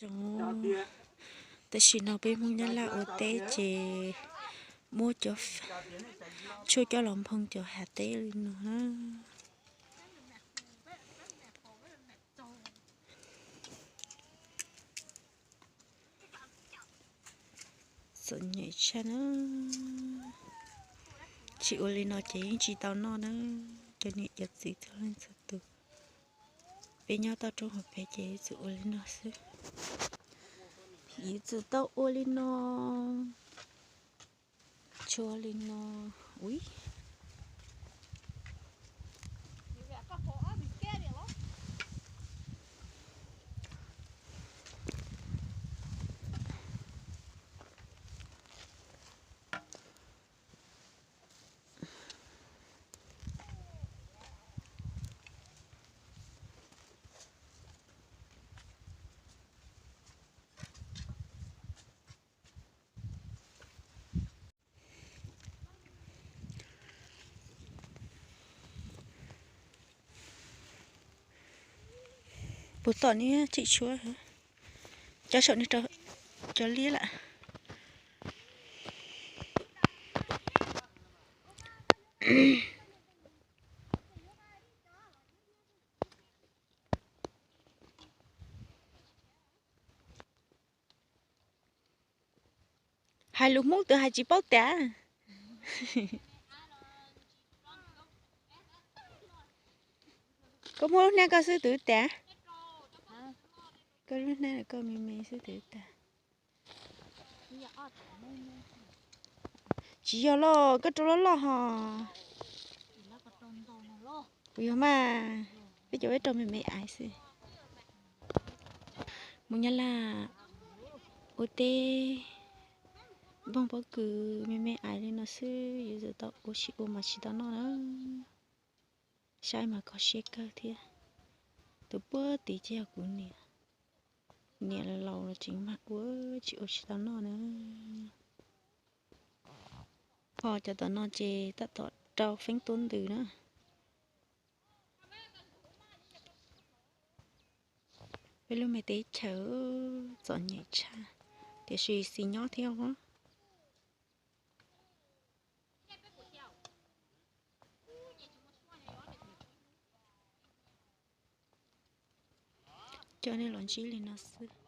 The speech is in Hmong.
Tam sim no peb Hmoob Nyab Laj ua teb ces muab cov tshuaj coj los nphoo cov hav teb li no na. Txom nyem tshaj na. Tsis ua li no ces yeej tsis tau noj na. Cov niam cov txiv txhua leej txhua tus, peb nyob toj roob hauv pes ces yuav tsum ua li no xwb. Yuav tsum tau ua li no. Tshua li no. Ui. Puas tom niag tseem tshuav, cov saum niag rau cov liab lawm. Hais lus Hmoob twb hais tsis paub tas. Koj muab lub hnab koj xwb twb tas. Koj lub hnab koj me me xwb twb tas. Tsis yog los koj rau loj loj hos. Kuv yog mas, peb cov peb rau me me aiv xwb. Hmoob Nyab Laj ua teb nplooj pob kws me me aiv li no xwb, yuav tsum tau ua, tsis ua mas tsis tau noj na. Saib mas kho siab kawg thiab. Tus puag tid ces yog kuv niam. Niam laus los tseem mag ua, tsis ua tsis tau noj na. Ho cov tom no ces tab tom rau feeb tuab ntws na. Peb lub me teb chaws txom nyem tshaj, tiam sis xis nyob thiab os. Coj nej los ntsib li no xwb.